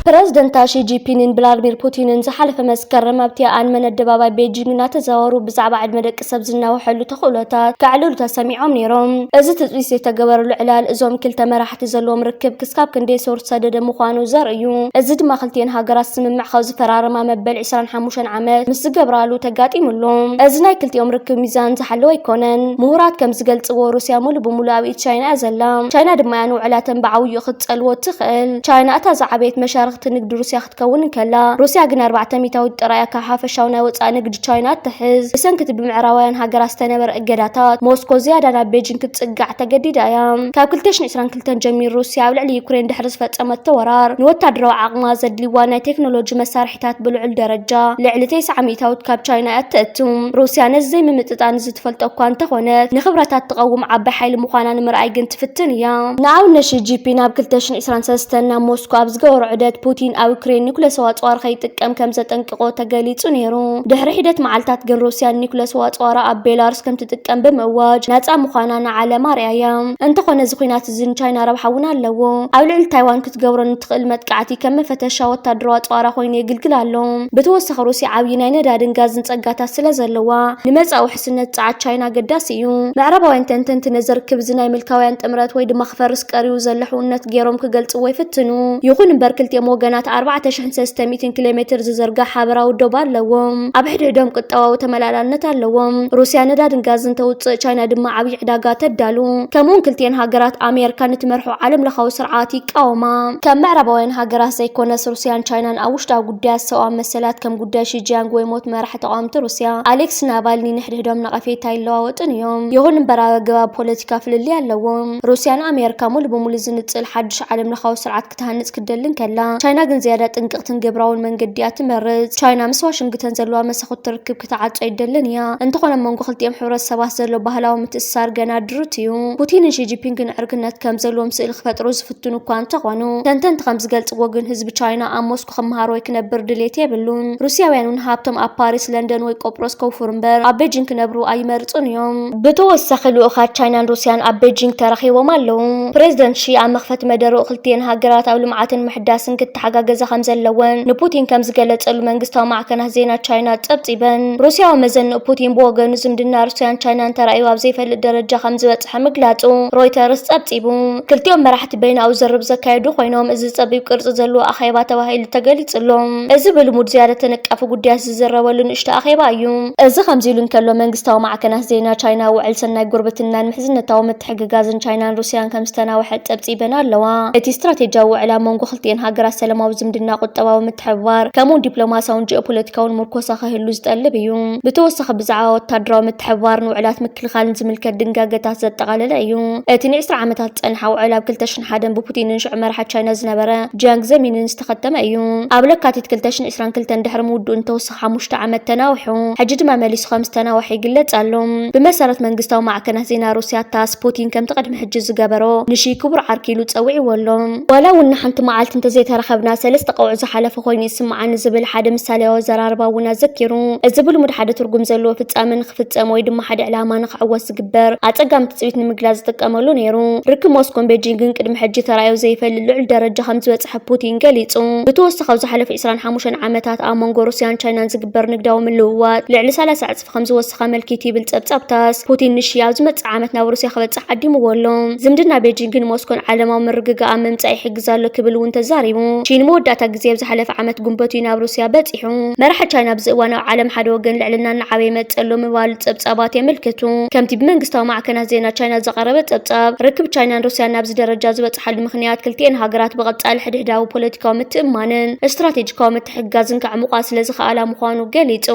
ፕረዚደንታ ሺ ጂንፒንግን ቭላድሚር ፑቲንን ዝሓለፈ መስከረም ኣብቲ ኣንመን ኣደባባይ ቤጂንግ እናተዘዋወሩ ብዛዕባ ዕድመ ደቂ ሰብ ዝናውሐሉ ተኽእሎታት ከዕልሉ ተሰሚዖም ነይሮም። እዚ ትጽቢት ዝተገበረሉ ዕላል እዞም ክልተ መራሕቲ ዘለዎም ርክብ ክስካብ ክንደይ ሱር ዝሰደደ ምዃኑ ዘርኢ እዩ። እዚ ድማ ክልቲኤን ሃገራት ስምምዕ ካብ ዝፈራረማ መበል ዕስራን ሓሙሽተን ዓመት ምስ ዝገብራሉ ተጋጢሙ ኣሎ። እዚ ናይ ክልቲኦም ርክብ ሚዛን ዝሓለወ ኣይኮነን። ምሁራት ከም ዝገልጽዎ ሩስያ ሙሉ ብሙሉ ኣብ ኢድ ቻይና እያ ዘላ። ቻይና ድማ እያ ንውዕላተን ብዓብይኡ ክትጸልዎ ትኽእል። ቻይና እታ ዝዓበየት መሻርኽቲ ንግዲ ሩስያ ክትከውን እንከላ፣ ሩስያ ግን ኣርባዕተ ሚእታዊት ጥራይ እያ ካብ ሓፈሻዊ ናይ ወጻኢ ንግዲ ቻይና እትሕዝ። ብሰንኪ እቲ ብምዕራባውያን ሃገራት ዝተነበረ እገዳታት፣ ሞስኮ ዝያዳ ናብ ቤጂንግ ክትጽጋዕ ተገዲዳ እያ። ካብ ክልተ ሽሕን ዕስራን ክልተን ጀሚሩ ሩስያ ኣብ ልዕሊ ዩክሬን ድሕሪ ዝፈጸመቶ ወራር፣ ንወታደራዊ ዓቕማ ዘድልይዋ ናይ ቴክኖሎጂ መሳርሒታት ብልዑል ደረጃ፣ ልዕሊ ተስዓ ሚእታዊት ካብ ቻይና እያ እተእቱ። ሩስያ ነዚ ዘይምምጥጣን እዚ ትፈልጦ እኳ እንተኾነት፣ ንኽብረታት ትቐውም ዓባይ ሓይሊ ምዃና ንምርኣይ ግን ትፍትን እያ። ንኣብነት ሺ ጂንፒንግ ኣብ ክልተ ሽሕን ዕስራን ሰለስተን ናብ ሞስኮ ኣብ ዝገበሮ ዑደት፣ ፑቲን ኣብ ዩክሬን ኒኩለሳዊ ኣጽዋር ከይጥቀም ከም ዘጠንቅቆ ተገሊጹ ነይሩ። ድሕሪ ሒደት መዓልታት ግን ሩስያ ኒኩለሳዊ ኣጽዋራ ኣብ ቤላሩስ ከም ትጥቀም ብምእዋጅ፣ ነጻ ምዃና ንዓለም ኣርእያ እያ። እንተኾነ እዚ ኲናት እዚ ንቻይና ረብሓ እውን ኣለዎ። ኣብ ልዕሊ ታይዋን ክትገብሮ ንትኽእል መጥቃዕቲ ከም መፈተሻ ወታደራዊ ኣጽዋራ ኮይኑ የግልግል ኣሎ። ብተወሳኺ ሩስያ ዓብዪ ናይ ነዳድን ጋዝን ጸጋታት ስለ ዘለዋ፣ ንመጻኢ ውሕስነት ጸዓት ቻይና ኣገዳሲ እዩ። ምዕራባውያን ተንተንቲ ነዚ ርክብ እዚ ናይ ምልካውያን ጥምረት ወይ ድማ ክፈርስ ቀሪቡ ዘሎ ሕውነት ገይሮም ክገልጽዎ ይፍትኑ። ይኹን እምበር ክልቲኦም ወገናት ኣርባዕተ ሽሕን ሰለስተ ሚእትን ኪሎ ሜትር ዝዝርጋሕ ሓበራዊ ዶብ ኣለዎም። ኣብ ሕድሕዶም ቁጠባዊ ተመላላልነት ኣለዎም። ሩስያ ነዳድን ጋዝን ተውጽእ፣ ቻይና ድማ ዓብዪ ዕዳጋ ተዳሉ። ከምኡውን ክልቲኤን ሃገራት ኣሜሪካ ንትመርሖ ዓለም ለኻዊ ስርዓት ይቃወማ። ከም ምዕራባውያን ሃገራት ዘይኮነስ ሩስያን ቻይናን ኣብ ውሽጣዊ ጉዳያት ሰብኣዊ መሰላት ከም ጉዳይ ሺጂያንግ ወይ ሞት መራሒ ተቃወምቲ ሩስያ ኣሌክስ ናቫልኒ ንሕድሕዶም ነቐፌታ ይለዋወጡን እዮም። ይኹን እምበር ኣብ ኣገባብ ፖለቲካ ፍልልይ ኣለዎም። ሩስያ ንኣሜሪካ ሙሉ ብሙሉ ዝንጽል ሓድሽ ዓለም ለኻዊ ስርዓት ክትሃንጽ ክትደሊ እንከላ፣ ቻይና ግን ዝያዳ ጥንቅቕትን ግብራውን መንገዲ እያ ትመርጽ። ቻይና ምስ ዋሽንግተን ዘለዋ መሳኹቲ ርክብ ክትዓጾ ኣይደልን እያ። እንተኾነ ኣብ መንጎ ክልቲኦም ሕብረተሰባት ዘሎ ባህላዊ ምትእስሳር ገና ድሩት እዩ። ፑቲንን ሺ ጂንፒንግን ዕርክነት ከም ዘለዎም ስእሊ ክፈጥሩ ዝፍትኑ እኳ እንተኾኑ፣ ተንተንቲ ከም ዝገልጽዎ ግን ህዝቢ ቻይና ኣብ ሞስኮ ክመሃር ወይ ክነብር ድሌት የብሉን። ሩስያውያን እውን ሃብቶም ኣብ ፓሪስ፣ ለንደን ወይ ቆጵሮስ ከውፍሩ እምበር ኣብ ቤጂንግ ክነብሩ ኣይመርጹን እዮም። ብተወሳኺ ልኡኻት ቻይናን ሩስያን ኣብ ቤጂንግ ተራኺቦም ኣለዉ። ፕሬዚደንት ሺ ኣብ መኽፈቲ መደረኡ ክልቲኤን ሃገራት ኣብ ልምዓትን ምሕዳስን ክተሓጋገዛ ከም ዘለወን ንፑቲን ከም ዝገለጸሉ መንግስታዊ ማዕከናት ዜና ቻይና ጸብጺበን። ሩስያዊ መዘንኡ ፑቲን ብወገኑ ዝምድና ሩስያን ቻይናን ተራእዩ ኣብ ዘይፈልጥ ደረጃ ከም ዝበጽሐ ምግላጹ ሮይተርስ ጸብጺቡ። ክልቲኦም መራሕቲ በይናዊ ዝርርብ ዘካየዱ ኮይኖም፣ እዚ ጸቢብ ቅርጺ ዘለዎ ኣኼባ ተባሂሉ ተገሊጹ ኣሎ። እዚ ብልሙድ ዝያዳ ተነቃፊ ጉዳያት ዝዝረበሉ ንእሽቶ ኣኼባ እዩ። እዚ ከምዚ ኢሉ እንከሎ፣ መንግስታዊ ማዕከናት ዜና ቻይና ውዕል ሰናይ ጉርብትናን ምሕዝነታዊ ምትሕግጋዝን ቻይናን ሩስያን ከም ዝተናውሐ ጸብጺበን ኣለዋ። እቲ ስትራቴጂያዊ ውዕል ኣብ መንጎ ክልቲኤን ሃገራት ሰላማዊ ዝምድና፣ ቁጠባዊ ምትሕብባር፣ ከምኡውን ዲፕሎማሲያውን ጂኦፖለቲካውን ምርኮሳ ክህሉ ዝጠልብ እዩ። ብተወሳኺ ብዛዕባ ወታደራዊ ምትሕብባርን ውዕላት ምክልኻልን ዝምልከት ድንጋገታት ዘጠቓለለ እዩ። እቲ ንዕስራ ዓመታት ዝጸንሐ ውዕል ኣብ ክልተ ሽሕን ሓደን ብፑቲንን ሽዑ መራሒ ቻይና ዝነበረ ጂያንግ ዘሚንን ዝተኸተመ እዩ። ኣብ ለካቲት ክልተ ሽሕን ዕስራን ክልተን ድሕሪ ምውድኡ ንተወሳኺ ሓሙሽተ ዓመት ተናዊሑ። ሕጂ ድማ መሊሱ ከም ዝተናወሐ ይግለጽ ኣሎ። ብመሰረት መንግስታዊ ማዕከናት ዜና ሩስያ ታስ፣ ፑቲን ከምቲ ቅድሚ ሕጂ ዝገበሮ ንሺ ክቡር ዓርኪ ኢሉ ጸዊዕዎ ኣሎ። ዋላ እውን ንሓንቲ መዓልቲ እንተዘይተራኸብና፣ ሰለስተ ቀውዒ ዝሓለፈ ኮይኑ ይስምዓኒ ዝብል ሓደ ምሳሌያዊ ኣዘራርባ እውን ኣዘኪሩ። እዚ ብልሙድ ሓደ ትርጉም ዘለዎ ፍጻመ ንኽፍጸም ወይ ድማ ሓደ ዕላማ ንኽዕወት ዝግበር ኣጸጋሚ ትጽቢት ንምግላጽ ዝጥቀመሉ ነይሩ። ርክብ ሞስኮን ቤጂንግን ቅድሚ ሕጂ ተራእዩ ዘይፈልጥ ልዑል ደረጃ ከም ዝበጽሐ ፑቲን ገሊጹ። ብተወሳኺ ኣብ ዝሓለፈ ዕስራን ሓሙሽተን ዓመታት ኣብ መንጎ ሩስያን ቻይናን ዝግበር ንግዳዊ ምልውዋጥ ልዕሊ ሰላሳ ዕጽፊ ከም ዝወሰኸ ኣመልኪቱ ይብል ጸብጻብ ታስ። ፑቲን ንሺ ኣብ ዝመጽእ ዓመት ናብ ሩስያ ክበጽሕ ዓዲምዎ ኣሎ። ዝምድና ቤጂንግን ሞስኮን ዓለማዊ ምርግጋእ ኣብ ምምጻእ ይሕግዝ ኣሎ ክብል እውን ተዛሪቡ። ሺ ንመወዳእታ ግዜ ኣብ ዝሓለፈ ዓመት ግንቦት እዩ ናብ ሩስያ በጺሑ። መራሒ ቻይና ኣብዚ እዋን ኣብ ዓለም ሓደ ወገን ልዕልና እናዓበየ ይመጽእ ኣሎ ምባሉ ጸብጻባት የመልክቱ። ከምቲ ብመንግስታዊ ማዕከናት ዜና ቻይና ዝቐረበ ጸብጻብ፣ ርክብ ቻይናን ሩስያን ናብዚ ደረጃ ዝበጽሓሉ ምኽንያት ክልቲኤን ሃገራት ብቐጻሊ ሕድሕዳዊ ፖለቲካዊ ምትእምማንን ስትራቴጂካዊ ምትሕግጋዝን ከዕምቋ ስለ ዝኸኣላ ምዃኑ ገሊጹ።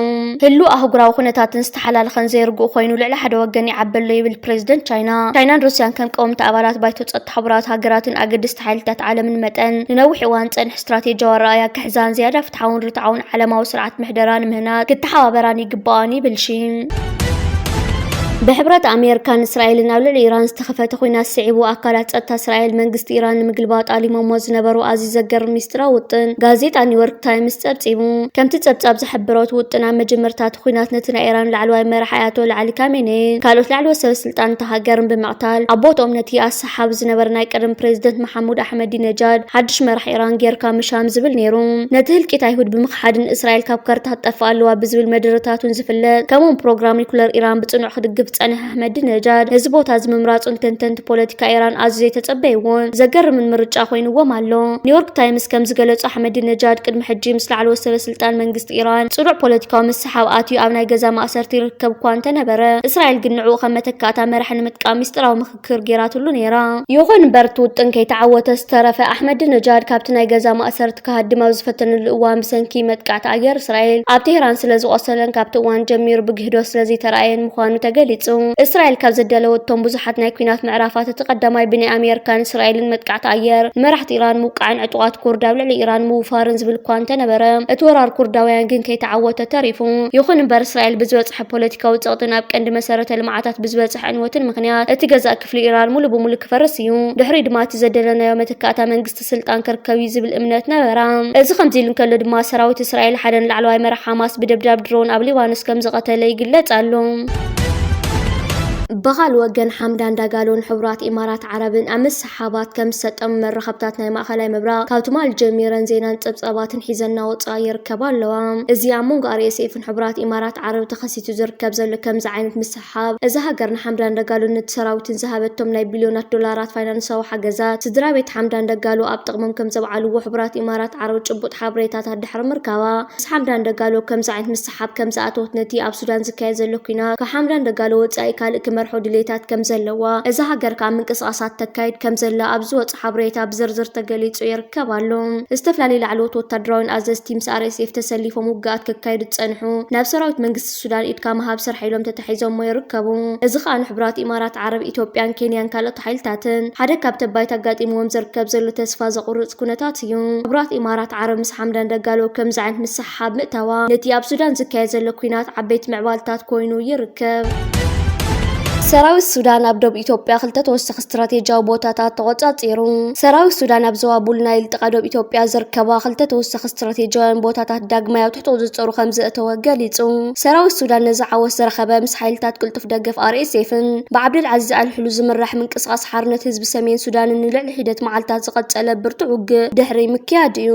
ህሉው ኣህጉራዊ ኩነታትን ዝተሓላለኸን ዘይርጉእ ኮይኑ ልዕሊ ሓደ ወገን ይዓቢ ኣሎ ይብል ፕሬዚደንት ቻይና። ቻይናን ሩስያን ከም ቀወምቲ ኣባላት ባይቶ ጸጥታ ሕቡራት ሃገራትን ኣገደስቲ ሓይልታት ዓለምን መጠን፣ ንነዊሕ እዋን ዝጸንሐ ስትራቴጂያዊ ኣረኣእያ ክሕዛን ዝያዳ ፍትሓውን ርትዓውን ዓለማዊ ስርዓት ምሕደራ ንምህናጽ ክተሓባበራን ይግባኣን ይብል ሺ። ብሕብረት ኣሜሪካን እስራኤልን ኣብ ልዕሊ ኢራን ዝተኸፈተ ኲናት ስዒቡ፣ ኣካላት ጸጥታ እስራኤል መንግስቲ ኢራን ንምግልባጥ ኣሊሞሞ ዝነበሩ ኣዝዩ ዘገርም ሚስጥራዊ ውጥን ጋዜጣ ኒውዮርክ ታይምስ ጸብጺቡ። ከምቲ ጸብጻብ ዝሕብሮ፣ እቲ ውጥን ኣብ መጀመርታ እቲ ኲናት ነቲ ናይ ኢራን ላዕለዋይ መራሕ ኣያቶላ ዓሊ ካሜኔን ካልኦት ላዕለዎት ሰበ ስልጣን እታ ሃገርን ብምቕታል፣ ኣብ ቦትኦም ነቲ ኣሰሓቢ ዝነበረ ናይ ቀደም ፕሬዚደንት መሓሙድ ኣሕመዲነጃድ ሓድሽ መራሕ ኢራን ጌርካ ምሻም ዝብል ነይሩ። ነቲ ህልቂት ኣይሁድ ብምኽሓድን እስራኤል ካብ ካርታ ክትጠፍእ ኣለዋ ብዝብል መደረታቱን ዝፍለጥ፣ ከምኡውን ፕሮግራም ኒኩለር ኢራን ብጽኑዕ ክድግፍ ዝጸንሐ ኣሕመዲነጃድ፣ ነዚ ቦታ እዚ ምምራጹ ንተንተንቲ ፖለቲካ ኢራን ኣዝዩ ዘይተጸበይዎን ዘገርምን ምርጫ ኮይንዎም ኣሎ። ኒውዮርክ ታይምስ ከም ዝገለጾ፣ ኣሕመዲነጃድ ቅድሚ ሕጂ ምስ ላዕለዎት ሰበ ስልጣን መንግስቲ ኢራን ጽኑዕ ፖለቲካዊ ምስሓብ ኣትዩ ኣብ ናይ ገዛ ማእሰርቲ ይርከብ እኳ እንተነበረ፣ እስራኤል ግን ንዕኡ ከም መተካእታ መራሒ ንምጥቃም ሚስጥራዊ ምኽክር ገይራትሉ ነይራ። ይኹን እምበር፣ እቲ ውጥን ከይተዓወተ ዝተረፈ ኣሕመዲነጃድ፣ ካብቲ ናይ ገዛ ማእሰርቲ ክሃድም ኣብ ዝፈተነሉ እዋን፣ ብሰንኪ መጥቃዕቲ ኣየር እስራኤል ኣብ ቴህራን ስለ ዝቖሰለን ካብቲ እዋን ጀሚሩ ብግህዶ ስለ ዘይተራእየን ምዃኑ ተገሊጹ። እስራኤል ካብ ዘዳለወቶም ብዙሓት ናይ ኲናት ምዕራፋት፣ እቲ ቀዳማይ ብናይ ኣሜሪካን እስራኤልን መጥቃዕቲ ኣየር ንመራሕቲ ኢራን ምውቃዕን ዕጡቓት ኩርድ ኣብ ልዕሊ ኢራን ምውፋርን ዝብል እኳ እንተነበረ፣ እቲ ወራር ኩርዳውያን ግን ከይተዓወተ ተሪፉ። ይኹን እምበር፣ እስራኤል ብዝበጽሐ ፖለቲካዊ ጸቕጥን ኣብ ቀንዲ መሰረተ ልምዓታት ብዝበጽሐ ዕንወትን ምኽንያት፣ እቲ ገዛእ ክፍሊ ኢራን ሙሉ ብሙሉ ክፈርስ እዩ። ድሕሪኡ ድማ እቲ ዘደለናዮ መተካእታ መንግስቲ ስልጣን ክርከብ እዩ ዝብል እምነት ነበራ። እዚ ከምዚ ኢሉ እንከሎ ድማ፣ ሰራዊት እስራኤል ሓደ ንላዕለዋይ መራሕ ሓማስ ብደብዳብ ድሮን ኣብ ሊባኖስ ከም ዝቐተለ ይግለጽ ኣሎ። ብኻልእ ወገን፣ ሓምዳን ዳጋሎን ሕቡራት ኢማራት ዓረብን ኣብ ምስሓባት ከም ዝሰጠሙ መራኸብታት ናይ ማእኸላይ ምብራቕ ካብ ትማሊ ጀሚረን ዜናን ጸብጻባትን ሒዘን እናወፅኣ ይርከባ ኣለዋ። እዚ ኣብ መንጎ ኣር ኤስ ኤፍን ሕቡራት ኢማራት ዓረብ ተኸሲቱ ዝርከብ ዘሎ ከምዚ ዓይነት ምስሓብ፣ እዛ ሃገር ንሓምዳን ዳጋሎን ነቲ ሰራዊትን ዝሃበቶም ናይ ቢልዮናት ዶላራት ፋይናንሳዊ ሓገዛት፣ ስድራ ቤት ሓምዳን ዳጋሎ ኣብ ጥቕሞም ከም ዘብዓልዎ ሕቡራት ኢማራት ዓረብ ጭቡጥ ሓበሬታታት ድሕሪ ምርካባ፣ ምስ ሓምዳን ዳጋሎ ከምዚ ዓይነት ምስሓብ ከም ዝኣተወት ነቲ ኣብ ሱዳን ዝካየድ ዘሎ ኲናት ካብ ሓምዳን ዳጋሎ ወጻኢ ካልእ ክመርሖ ድሌታት ከም ዘለዋ፣ እዛ ሃገር ከኣ ምንቅስቓሳት ተካይድ ከም ዘላ ኣብ ዝወጽእ ሓበሬታ ብዝርዝር ተገሊጹ ይርከብ ኣሎ። ዝተፈላለዩ ላዕለዎት ወታደራውያን ኣዘዝቲ ምስ ኣር ኤስ ኤፍ ተሰሊፎም ውግኣት ከካይዱ ዝጸንሑ፣ ናብ ሰራዊት መንግስቲ ሱዳን ኢድካ ምሃብ ስራሕ ኢሎም ተታሒዞሞ ይርከቡ። እዚ ከኣ ንሕቡራት ኢማራት ዓረብ፣ ኢትዮጵያን ኬንያን ካልኦት ሓይልታትን ሓደ ካብ ተባይት ኣጋጢምዎም ዝርከብ ዘሎ ተስፋ ዘቑርጽ ኩነታት እዩ። ሕቡራት ኢማራት ዓረብ ምስ ሓምዳን ዳጋሎ ከምዚ ዓይነት ምስሕሓብ ምእታዋ፣ ነቲ ኣብ ሱዳን ዝካየድ ዘሎ ኲናት ዓበይቲ ምዕባልታት ኮይኑ ይርከብ። ሰራዊት ሱዳን ኣብ ዶብ ኢትዮጵያ ክልተ ተወሰኺ ስትራቴጂያዊ ቦታታት ተቖጻጺሩ። ሰራዊት ሱዳን ኣብ ዞባ ቡል ናይል ጥቓ ዶብ ኢትዮጵያ ዝርከባ ክልተ ተወሰኺ ስትራቴጂያውያን ቦታታት ዳግማይ ኣብ ትሕቲ ቁጽጽሩ ከም ዘእተወ ገሊጹ። ሰራዊት ሱዳን ነዚ ዓወት ዝረኸበ፣ ምስ ሓይልታት ቅልጡፍ ደገፍ ኣር ኤስ ኤፍን ብዓብደል ዓዚዝ ኣል ሑሉ ዝምራሕ ምንቅስቓስ ሓርነት ህዝቢ ሰሜን ሱዳንን ንልዕሊ ሒደት መዓልታት ዝቐጸለ ብርቱዕ ውግእ ድሕሪ ምክያድ እዩ።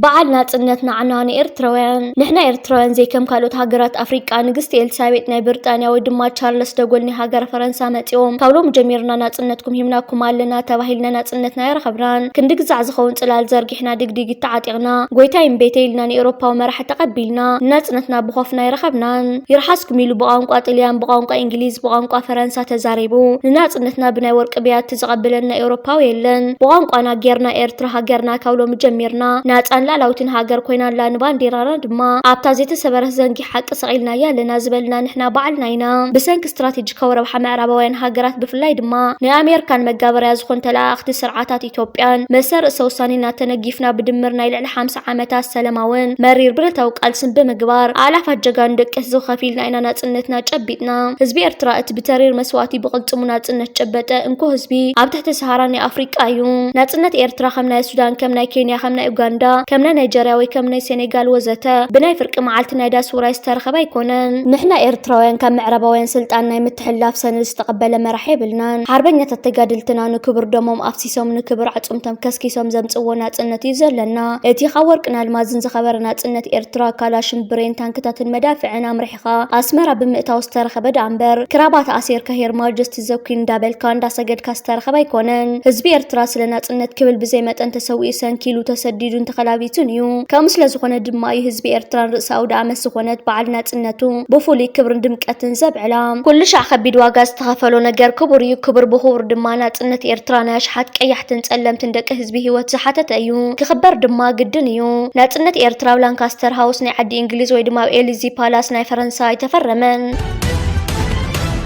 በዓል ናጽነት ንዓና ንኤርትራውያን። ንሕና ኤርትራውያን ዘይከም ካልኦት ሃገራት ኣፍሪቃ፣ ንግስቲ ኤልሳቤጥ ናይ ብሪጣንያ ወይ ድማ ቻርለስ ደጎል ናይ ሃገረ ፈረንሳ መጺኦም፣ ካብ ሎሚ ጀሚርና ናጽነትኩም ሂብናኩም ኣለና ተባሂልና ናጽነትና ኣይረኸብናን። ክንዲ ግዛዕ ዝኸውን ጽላል ዘርጊሕና፣ ድግዲግ ተዓጢቕና፣ ጎይታይ እምቤተይ ኢልና ንኤውሮፓዊ መራሒ ተቐቢልና፣ ንናጽነትና ብኾፍና ኣይረኸብናን። ይርሓስኩም ኢሉ ብቋንቋ ጥልያን፣ ብቋንቋ እንግሊዝ፣ ብቋንቋ ፈረንሳ ተዛሪቡ፣ ንናጽነትና ብናይ ወርቂ ብያቲ ዝቐበለና ኤውሮፓዊ የለን። ብቋንቋና ጌርና ኤርትራ ሃገርና ካብ ሎሚ ጀሚርና ናጻን ላዕላዊትን ሃገር ኮይና ኣላ፣ ንባንዲራና ድማ ኣብታ ዘይተሰበረት ዘንጊ ሓቂ ሰቒልናያ ኣለና ዝበልና ንሕና ባዕልና ኢና። ብሰንኪ ስትራቴጂካዊ ረብሓ ምዕራባውያን ሃገራት፣ ብፍላይ ድማ ናይ ኣሜሪካን መጋበርያ ዝኾኑ ተለኣኣኽቲ ስርዓታት ኢትዮጵያን፣ መሰል ርእሰ ውሳኔና ተነጊፍና፣ ብድምር ናይ ልዕሊ ሓምሳ ዓመታት ሰላማውን መሪር ብረታዊ ቃልስን ብምግባር፣ ኣእላፋት ጀጋኑ ደቂ ህዝቢ ከፊልና ኢና ናጽነትና ጨቢጥና። ህዝቢ ኤርትራ፣ እቲ ብተሪር መስዋእቲ ብቕልጽሙ ናጽነት ጨበጠ እንኮ ህዝቢ፣ ኣብ ትሕቲ ሰሃራ ናይ ኣፍሪቃ እዩ። ናጽነት ኤርትራ ከም ናይ ሱዳን፣ ከም ናይ ኬንያ፣ ከም ናይ ኡጋንዳ፣ ከም ናይ ናይጀርያ ወይ ከም ናይ ሴኔጋል ወዘተ ብናይ ፍርቂ መዓልቲ ናይ ዳስ ውራይ ዝተረኸበ ኣይኮነን። ንሕና ኤርትራውያን ካብ ምዕራባውያን ስልጣን ናይ ምትሕልላፍ ሰነድ ዝተቐበለ መራሒ የብልናን። ሓርበኛታት ተጋደልትና ንክቡር ደሞም ኣፍሲሶም፣ ንክቡር ኣዕጽምቶም ከስኪሶም ዘምጽእዎ ናጽነት እዩ ዘለና። እቲ ካብ ወርቅን ኣልማዝን ዝኸበረ ናጽነት ኤርትራ፣ ካላሽን ብሬን ታንክታትን መዳፍዕን ኣምሪሕኻ ኣስመራ ብምእታው ዝተረኸበ ደኣ እምበር፣ ክራባት ኣሲርካ ሄር ማጀስቲ ዘ ኲን እንዳበልካ እንዳሰገድካ ዝተረኸበ ኣይኮነን። ህዝቢ ኤርትራ ስለ ናጽነት ክብል ብዘይ መጠን ተሰዊኡ፣ ሰንኪሉ፣ ተሰዲዱን ተኸላቢቱን እዩ። ከምኡ ስለ ዝኾነ ድማ እዩ ህዝቢ ኤርትራን ርእሰ ኣውደ ኣመት ዝኾነት በዓል ናጽነቱ ብፍሉይ ክብርን ድምቀትን ዘብዕላ። ኩሉ ሻዕ ከቢድ ዋጋ ዝተኸፈሎ ነገር ክቡር እዩ። ክቡር ብኽቡር ድማ ናጽነት ኤርትራ ናይ ኣሽሓት ቀያሕትን ጸለምትን ደቂ ህዝቢ ህይወት ዝሓተተ እዩ። ክኽበር ድማ ግድን እዩ። ናጽነት ኤርትራ ኣብ ላንካስተር ሃውስ ናይ ዓዲ እንግሊዝ ወይ ድማ ኣብ ኤሊዚ ፓላስ ናይ ፈረንሳ ኣይተፈረመን።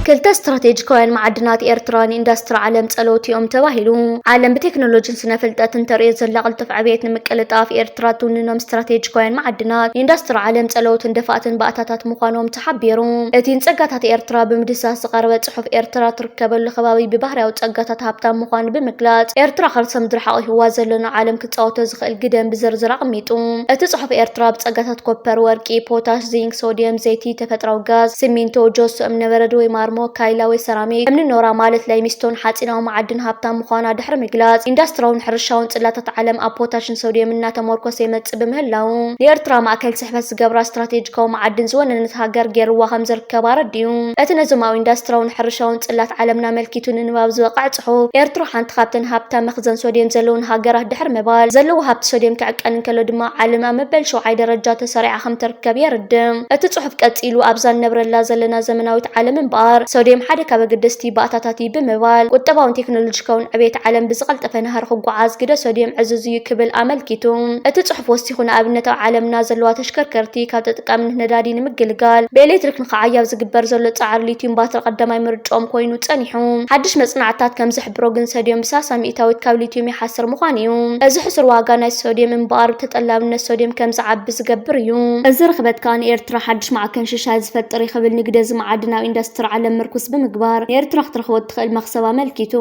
ክልተ ስትራቴጂካውያን መዓድናት ኤርትራ ንኢንዱስትሪ ዓለም ጸለውቲ እዮም ተባሂሉ። ዓለም ብቴክኖሎጂን ስነ ፍልጠትን ተርእዮ ዘላ ቅልጡፍ ዕብየት ንምቅልጣፍ፣ ኤርትራ ትውንኖም ስትራቴጂካውያን መዓድናት ንኢንዱስትሪ ዓለም ጸለውትን ደፋእትን ባእታታት ምዃኖም ተሓቢሩ። እቲ ንጸጋታት ኤርትራ ብምድሳስ ዝቐረበ ጽሑፍ፣ ኤርትራ ትርከበሉ ከባቢ ብባህርያዊ ጸጋታት ሃብታም ምዃኑ ብምግላጽ፣ ኤርትራ ከርሰ ምድሪ ሓቒፍዋ ዘሎ ንዓለም ክጻወቶ ዝኽእል ግደን ብዝርዝር ኣቐሚጡ። እቲ ጽሑፍ፣ ኤርትራ ብጸጋታት ኮፐር፣ ወርቂ፣ ፖታሽ፣ ዚንክ፣ ሶድየም፣ ዘይቲ፣ ተፈጥራዊ ጋዝ፣ ሲሚንቶ፣ ጆሶ፣ እምነበረድ ወይ ማርሞ፣ ካይላ ወይ ሰራሚክ፣ እምኒ ኖራ ማለት ላይምስቶን፣ ሓጺናዊ መዓድን ሃብታም ምዃና ድሕሪ ምግላጽ፣ ኢንዱስትራውን ሕርሻውን ጽላታት ዓለም ኣብ ፖታሽን ሶድየም እናተመርኮሰ ይመጽእ ብምህላው፣ ንኤርትራ ማእከል ስሕበት ዝገብራ ስትራቴጂካዊ መዓድን ዝወነነት ሃገር ገይርዋ ከም ዝርከብ ኣረዲኡ። እቲ ነዞም ኣብ ኢንዱስትራውን ሕርሻውን ጽላት ዓለምና ኣመልኪቱ ንንባብ ዝበቕዐ ጽሑፍ፣ ኤርትራ ሓንቲ ካብተን ሃብታም መኽዘን ሶድየም ዘለውን ሃገራት ድሕሪ ምባል፣ ዘለዎ ሃብቲ ሶድየም ክዕቀን እንከሎ ድማ፣ ዓለም ኣብ መበል ሸውዓይ ደረጃ ተሰሪዓ ከም ትርከብ የርድእ። እቲ ጽሑፍ ቀጺሉ፣ ኣብዛ ንነብረላ ዘለና ዘመናዊት ዓለም እምበኣር፣ ሶድየም ሓደ ካብ ኣገደስቲ ባእታታት እዩ ብምባል፣ ቁጠባውን ቴክኖሎጂካውን ዕብየት ዓለም ብዝቐልጠፈ ናህሪ ክጓዓዝ ግደ ሶድየም ዕዙዝ እዩ ክብል ኣመልኪቱ። እቲ ጽሑፍ ወሲኹ፣ ንኣብነት ኣብ ዓለምና ዘለዋ ተሽከርከርቲ ካብ ተጠቃምነት ነዳዲ ንምግልጋል ብኤሌክትሪክ ንኽዓያብ ዝግበር ዘሎ ጻዕሪ ሊትዩም ባትሪ ቀዳማይ ምርጫኦም ኮይኑ ጸኒሑ። ሓድሽ መጽናዕትታት ከም ዝሕብሮ ግን፣ ሶድየም ብሳሳ ሚእታዊት ካብ ሊትዩም ይሓስር ምዃኑ እዩ። እዚ ሕሱር ዋጋ ናይ ሶድየም እምበኣር፣ ተጠላብነት ሶድየም ከም ዝዓቢ ዝገብር እዩ። እዚ ርኽበት ከኣ ንኤርትራ ሓድሽ ማዕከን ሽሻይ ዝፈጥር እዩ ክብል፣ ንግደ እዚ መዓድን ኣብ ኢንዱስትሪ ዓለም ምርኩስ ብምግባር፣ ንኤርትራ ክትረኽቦ እትኽእል መኽሰብ ኣመልኪቱ።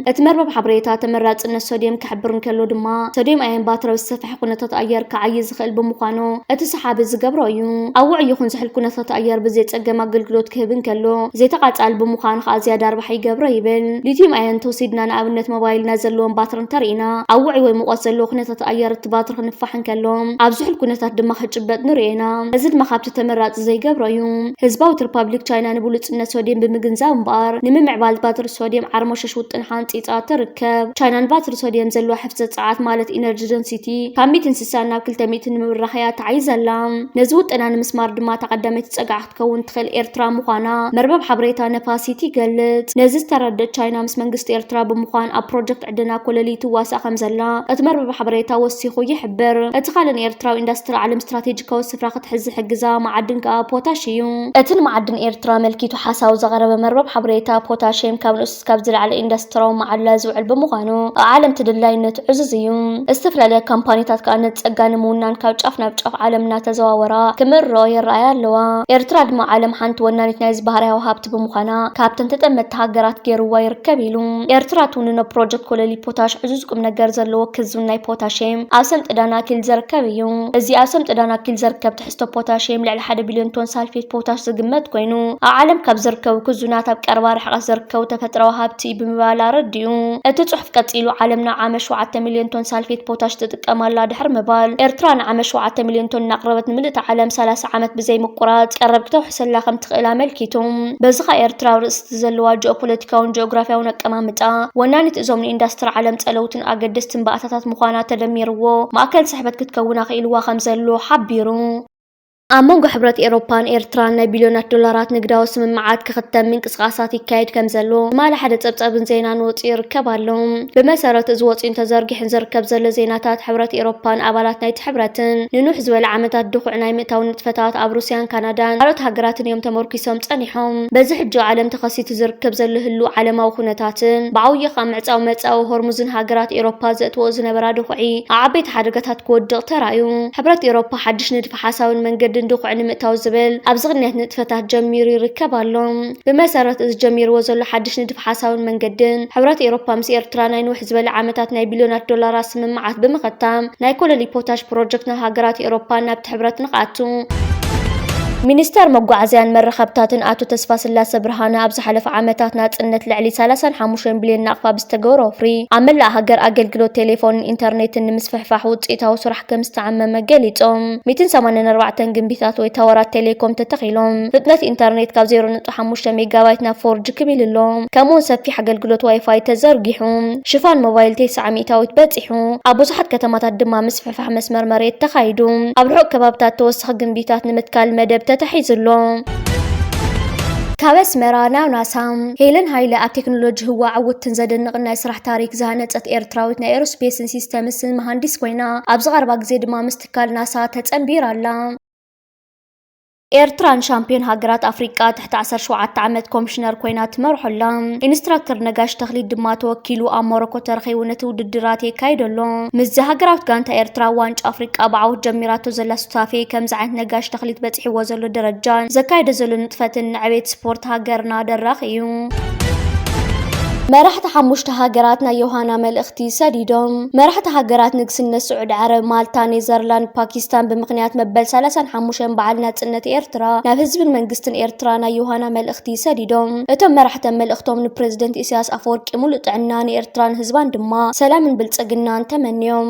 እቲ መርበብ ሓበሬታ ተመራጽነት ሶድየም ክሕብር እንከሎ ድማ፣ ሶድየም ኣየን ባትሪ ኣብ ዝሰፍሐ ኩነታት ኣየር ክዓዪ ዝኽእል ብምዃኑ፣ እቲ ሰሓቢ ዝገብሮ እዩ። ኣብ ውዑይ ይኹን ዝሑል ኩነታት ኣየር ብዘይ ጸገም ኣገልግሎት ክህብ እንከሎ፣ ዘይተቓጻሊ ብምዃኑ ከኣ ዝያዳ ኣርባሒ ይገብሮ ይብል። ሊትዩም ኣየን እንተወሲድና፣ ንኣብነት ሞባይልና ዘለዎም ባትሪ እንተርኢና፣ ኣብ ውዑይ ወይ ሙቐት ዘለዎ ኩነታት ኣየር እቲ ባትሪ ክንፋሕ እንከሎ፣ ኣብ ዝሑል ኩነታት ድማ ክጭበጥ ንርእዮ ኢና። እዚ ድማ ካብቲ ተመራጺ ዘይገብሮ እዩ። ህዝባዊት ሪፓብሊክ ቻይና ንብሉጽነት ሶድየም ብምግንዛብ እምበኣር፣ ንምምዕባል ባትሪ ሶድየም ዓርሞሸሽ ውጥን ሓንጺጻ ትርከብ። ቻይና ንባትሪ ሶድየም ዘለዋ ሕፍሰት ጸዓት፣ ማለት ኢነርጂ ደንሲቲ፣ ካብ ሚእትን ስሳን ናብ ክልተ ሚእትን ንምብራኽ እያ ተዓይ ዘላ። ነዚ ውጥና ንምስማር ድማ እታ ቀዳመይቲ ጸግዒ ክትከውን ትኽእል ኤርትራ ምዃና መርበብ ሓበሬታ ነፋሲት ይገልጽ። ነዚ ዝተረደት ቻይና፣ ምስ መንግስቲ ኤርትራ ብምዃን ኣብ ፕሮጀክት ዕደና ኮለል ትዋሳእ ከም ዘላ እቲ መርበብ ሓበሬታ ወሲኹ ይሕብር። እቲ ካልእ ንኤርትራ ኣብ ኢንዱስትሪ ዓለም ስትራቴጂካዊ ስፍራ ክትሕዝ ዝሕግዛ መዓድን ከኣ ፖታሽ እዩ። እቲ ንመዓድን ኤርትራ ኣመልኪቱ ሓሳቡ ዘቕረበ መርበብ ሓበሬታ፣ ፖታሽየም ካብ ንኡስ ክሳብ ዝለዓለ ኢንዱስትሪያዊ መዓላ ዝውዕል ብምዃኑ፣ ኣብ ዓለም ተደላይነቱ ዕዙዝ እዩ። ዝተፈላለያ ካምፓኒታት ከኣ ነቲ ጸጋ ንምውናን ካብ ጫፍ ናብ ጫፍ ዓለም እናተዘዋወራ ክምርኦ ይረኣያ ኣለዋ። ኤርትራ ድማ ዓለም ሓንቲ ወናኒት ናይዚ ባህርያዊ ሃብቲ ብምዃና፣ ካብተን ተጠመትቲ ሃገራት ገይርዋ ይርከብ ኢሉ። ኤርትራ ትውንኖ ፕሮጀክት ኮለሊ ፖታሽ ዕዙዝ ቁም ነገር ዘለዎ ክዙን ናይ ፖታሽየም ኣብ ሰምጢ ዳናኪል ዝርከብ እዩ። እዚ ኣብ ሰምጢ ዳናኪል ዝርከብ ትሕዝቶ ፖታሽየም ልዕሊ ሓደ ቢልዮን ቶን ሳልፌት ፖታሽ ዝግመት ኮይኑ፣ ኣብ ዓለም ካብ ዝርከቡ ክዙናት ኣብ ቀረባ ርሕቀት ዝርከቡ ተፈጥሮኣዊ ሃብቲ እዩ ብምባል ኣረዲኡ። እቲ ጽሑፍ ቀጺሉ፣ ዓለምና ዓመት ሸውዓተ ሚልዮን ቶን ሳልፌት ፖታሽ ትጥቀም ኣላ ድሕሪ ምባል፣ ኤርትራ ንዓመት ሸውዓተ ሚልዮን ቶን እናቕረበት፣ ንምልእቲ ዓለም ሰላሳ ዓመት ብዘይ ምቁራጽ ቀረብ ክተውሕሰላ ከም ትኽእል ኣመልኪቱ። በዚ ኸኣ ኤርትራ ኣብ ርእሲ እቲ ዘለዋ ጂኦፖለቲካውን ጂኦግራፍያውን ኣቀማምጣ፣ ወናኒት እዞም ንኢንዳስትሪ ዓለም ጸለውትን ኣገደስትን ባእታታት ምዃና ተደሚርዎ፣ ማእከል ስሕበት ክትከውን ኣኽኢልዋ ከም ዘሎ ሓቢሩ። ኣብ መንጎ ሕብረት ኤውሮፓን ኤርትራን ናይ ቢልዮናት ዶላራት ንግዳዊ ስምምዓት ክኽተም ምንቅስቓሳት ይካየድ ከም ዘሎ ትማሊ ሓደ ጸብጻብን ዜናን ወጺኡ ይርከብ ኣሎ። ብመሰረት እዚ ወጺኡን ተዘርጊሑን ዝርከብ ዘሎ ዜናታት፣ ሕብረት ኤውሮፓን ኣባላት ናይቲ ሕብረትን ንንውሕ ዝበለ ዓመታት ድኹዕ ናይ ምእታው ንጥፈታት ኣብ ሩስያን ካናዳን ካልኦት ሃገራትን እዮም ተመርኪሶም ጸኒሖም። በዚ ሕጂ ኣብ ዓለም ተኸሲቱ ዝርከብ ዘሎ ህሉው ዓለማዊ ኩነታትን ብዓብዪ ከኣ ምዕጻው መጻኢ ሆርሙዝን ሃገራት ኤውሮፓ ዘእትዎ ዝነበራ ድኹዒ ኣብ ዓበይቲ ሓደጋታት ክወድቕ ተራእዩ። ሕብረት ኤውሮፓ ሓድሽ ንድፊ ሓሳብን መንገድን ድኹዒ ንምእታው ዝብል ኣብዚ ቅንያት ንጥፈታት ጀሚሩ ይርከብ ኣሎ። ብመሰረት እዚ ጀሚርዎ ዘሎ ሓድሽ ንድፊ ሓሳብን መንገድን፣ ሕብረት ኤውሮፓ ምስ ኤርትራ ናይ ንውሕ ዝበለ ዓመታት ናይ ቢልዮናት ዶላራት ስምምዓት ብምኽታም፣ ናይ ኮለሊ ፖታሽ ፕሮጀክት ናብ ሃገራት ኤውሮፓ ናብቲ ሕብረት ንኽኣቱ። ሚኒስተር መጓዓዝያን መራኸብታትን ኣቶ ተስፋስላሰ ብርሃነ፣ ኣብ ዝሓለፈ ዓመታት ናጽነት ልዕሊ ሰላሳን ሓሙሽተን ቢልዮን ናቕፋ ብዝተገብሮ ወፍሪ፣ ኣብ መላእ ሃገር ኣገልግሎት ቴሌፎንን ኢንተርኔትን ንምስፍሕፋሕ ውጽኢታዊ ስራሕ ከም ዝተዓመመ ገሊጾም። ሚእትን ሰማንያን ኣርባዕተን ግምቢታት ወይ ታወራት ቴሌኮም ተተኺሎም፣ ፍጥነት ኢንተርኔት ካብ ዜሮ ነጥቢ ሓሙሽተ ሜጋባይት ናብ ፎር ጂ ክብ ኢሉ ኣሎ። ከምኡውን ሰፊሕ ኣገልግሎት ዋይፋይ ተዘርጊሑ። ሽፋን ሞባይል ተስዓ ሚእታዊት በጺሑ። ኣብ ብዙሓት ከተማታት ድማ ምስፍሕፋሕ መስመር መሬት ተኻይዱ። ኣብ ርሑቕ ከባብታት ተወሳኺ ግምቢታት ንምትካል መደብ ተታሒዙ ኣሎ። ካብ ኣስመራ ናብ ናሳ። ሄለን ሃይለ ኣብ ቴክኖሎጂ ህዋ ዕውትን ዘደንቕን ናይ ስራሕ ታሪክ ዝሃነጸት ኤርትራዊት ናይ ኤሮስፔስን ሲስተምስን መሃንዲስ ኮይና፣ ኣብዚ ቀረባ ግዜ ድማ ምስ ትካል ናሳ ተጸንቢራ ኣላ። ኤርትራ ንሻምፒዮን ሃገራት ኣፍሪቃ ትሕቲ ዓሰርተ ሸውዓተ ዓመት ኮሚሽነር ኮይና ትመርሖ ኣላ። ኢንስትራክተር ነጋሽ ተኽሊት ድማ ተወኪሉ ኣብ ሞሮኮ ተረኺቡ ነቲ ውድድራት የካይዶ ኣሎ። ምስዚ ሃገራዊት ጋንታ ኤርትራ ዋንጫ ኣፍሪቃ ብዓወት ጀሚራቶ ዘላ ሱታፌ፣ ከምዚ ዓይነት ነጋሽ ተኽሊት በጺሕዎ ዘሎ ደረጃን ዘካይዶ ዘሎ ንጥፈትን ንዕቤት ስፖርት ሃገርና ደራኺ እዩ። መራሕቲ ሓሙሽተ ሃገራት ናይ ዮሃና መልእኽቲ ሰዲዶም። መራሕቲ ሃገራት ንግስነት ስዑዲ ዓረብ፣ ማልታ፣ ኔዘርላንድ፣ ፓኪስታን ብምኽንያት መበል ሰላሳን ሓሙሽተን በዓል ናጽነት ኤርትራ ናብ ህዝብን መንግስትን ኤርትራ ናይ ዮሃና መልእኽቲ ሰዲዶም። እቶም መራሕቲ መልእኽቶም ንፕሬዝደንት ኢሳያስ ኣፈወርቂ ሙሉእ ጥዕና፣ ንኤርትራን ህዝባን ድማ ሰላምን ብልጽግናን ተመንዮም።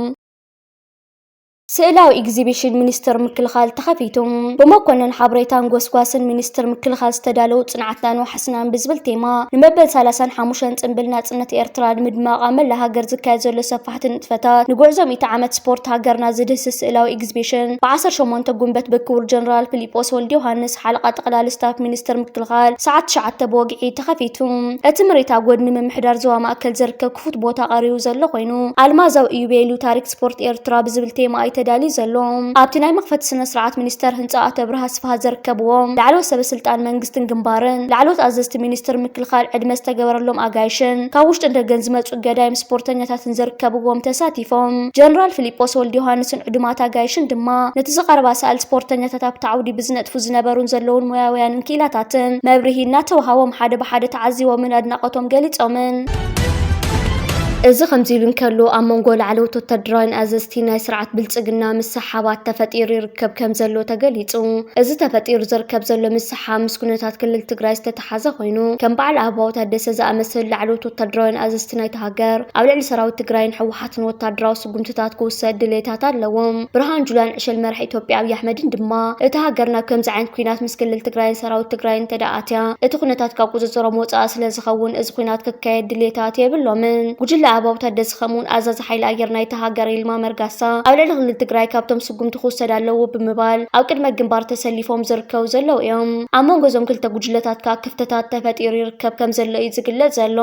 ስእላዊ ኤግዚቢሽን ሚኒስቴር ምክልኻል ተኸፊቱ። ብመኮነን ሓበሬታን ጎስጓስን ሚኒስቴር ምክልኻል ዝተዳለዉ ጽንዓትናን ዋሕስናን ብዝብል ቴማ ንመበል ሰላሳን ሓሙሽተን ጽንብል ናጽነት ኤርትራ ንምድማቕ ኣብ መላእ ሃገር ዝካየድ ዘሎ ሰፋሕቲ ንጥፈታት ንጉዕዞ ሚእቲ ዓመት ስፖርት ሃገርና ዝድህስስ ስእላዊ ኤግዚቢሽን ብ ዓሰርተ ሸሞንተ ጉንበት ብክቡር ጀነራል ፊሊጶስ ወልደ ዮሃንስ ሓለቓ ጠቕላሊ ስታፍ ሚኒስቴር ምክልኻል ሰዓት ትሽዓተ ብወግዒ ተኸፊቱ። እቲ ምርኢት ኣብ ጎድኒ ምምሕዳር ዞባ ማእከል ዝርከብ ክፉት ቦታ ቀሪቡ ዘሎ ኮይኑ፣ ኣልማዛዊ ኢዮቤልዩ ታሪክ ስፖርት ኤርትራ ብዝብል ቴማ እዩ ተዳልዩ ዘሎ። ኣብቲ ናይ መኽፈቲ ስነ ስርዓት ሚኒስተር ህንጻ ኣቶ ኣብርሃ ኣስፍሃ ዝርከብዎም ላዕለዎት ሰበ ስልጣን መንግስትን ግንባርን፣ ላዕለዎት ኣዘዝቲ ሚኒስቴር ምክልኻል ዕድመ ዝተገበረሎም ኣጋይሽን ካብ ውሽጥን ደገን ዝመጹ ገዳይም ስፖርተኛታትን ዝርከብዎም ተሳቲፎም። ጀነራል ፊሊጶስ ወልደ ዮሃንስን ዕዱማት ኣጋይሽን ድማ ነቲ ዝቐረባ ሰኣል ስፖርተኛታት ኣብቲ ዓውዲ ብዝነጥፉ ዝነበሩን ዘለውን ሞያውያንን ክኢላታትን መብርሂ እናተውሃቦም ሓደ ብሓደ ተዓዚቦምን ኣድናቖቶም ገሊጾምን። እዚ ከምዚ ኢሉ እንከሎ፣ ኣብ መንጎ ላዕለዎት ወታደራውያን ኣዘዝቲ ናይ ስርዓት ብልጽግና ምስሕሓባት ተፈጢሩ ይርከብ ከም ዘሎ ተገሊጹ። እዚ ተፈጢሩ ዝርከብ ዘሎ ምስሕሓብ ምስ ኩነታት ክልል ትግራይ ዝተተሓዘ ኮይኑ፣ ከም በዓል ኣበባው ታደሰ ዝኣመሰሉ ላዕለዎት ወታደራውያን ኣዘዝቲ ናይቲ ሃገር ኣብ ልዕሊ ሰራዊት ትግራይን ህወሓትን ወታደራዊ ስጉምትታት ክውሰድ ድሌታት ኣለዎም። ብርሃን ጁላን ዕሸል መራሒ ኢትዮጵያ ኣብይ ኣሕመድን ድማ እታ ሃገር ናብ ከምዚ ዓይነት ኲናት ምስ ክልል ትግራይን ሰራዊት ትግራይን እንተደኣ ኣትያ፣ እቲ ኩነታት ካብ ቁጽጽሮም ወጻኢ ስለ ዝኸውን፣ እዚ ኲናት ክካየድ ድሌታት የብሎምን። ጉጅለ ኣበባው ታደሰ ከምኡውን ኣዛዚ ሓይሊ ኣየር ናይታ ሃገር ይልማ መርጋሳ ኣብ ልዕሊ ክልል ትግራይ ካብቶም ስጉምቲ ክውሰድ ኣለዎ ብምባል ኣብ ቅድመ ግንባር ተሰሊፎም ዝርከቡ ዘለዉ እዮም። ኣብ መንጎ እዞም ክልተ ጉጅለታት ከኣ ክፍተታት ተፈጢሩ ይርከብ ከም ዘሎ እዩ ዝግለጽ ዘሎ።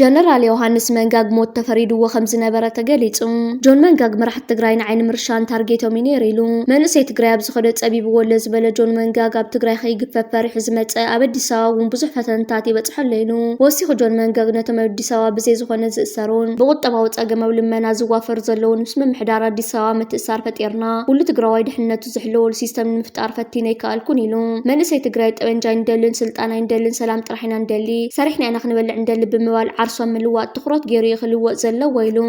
ጀነራል ዮሃንስ መንጋግ ሞት ተፈሪድዎ ከም ዝነበረ ተገሊጹ። ጆን መንጋግ መራሕቲ ትግራይ ንዓይ ንምርሻን ታርጌቶም እዩ ነይሩ ኢሉ። መንእሰይ ትግራይ ኣብ ዝኸዶ ጸቢብዎ ኣሎ ዝበለ ጆን መንጋግ፣ ኣብ ትግራይ ከይግፈፍ ፈሪሑ ዝመጸ፣ ኣብ ኣዲስ ኣበባ እውን ብዙሕ ፈተነታት ይበጽሖ ኣሎ ኢሉ። ወሲኹ ጆን መንጋግ ነቶም ኣብ ኣዲስ ኣበባ ብዘይ ዝኾነ ዝእሰሩን ብቁጠባዊ ጸገም ኣብ ልመና ዝዋፈሩ ዘለውን ምስ ምምሕዳር ኣዲስ ኣበባ ምትእሳር ፈጢርና፣ ኩሉ ትግራዋይ ድሕንነቱ ዝሕለወሉ ሲስተም ንምፍጣር ፈቲነ ኣይከኣልኩን ኢሉ። መንእሰይ ትግራይ ጠበንጃ ኣይንደልን፣ ስልጣን ኣይንደልን፣ ሰላም ጥራሕ ኢና ንደሊ፣ ሰሪሕና ኢና ክንበልዕ እንደሊ ብምባል ዓርሱ ኣብ ምልዋጥ ትኹረት ገይሩ እዩ ክልወጥ ዘለዎ ኢሉ።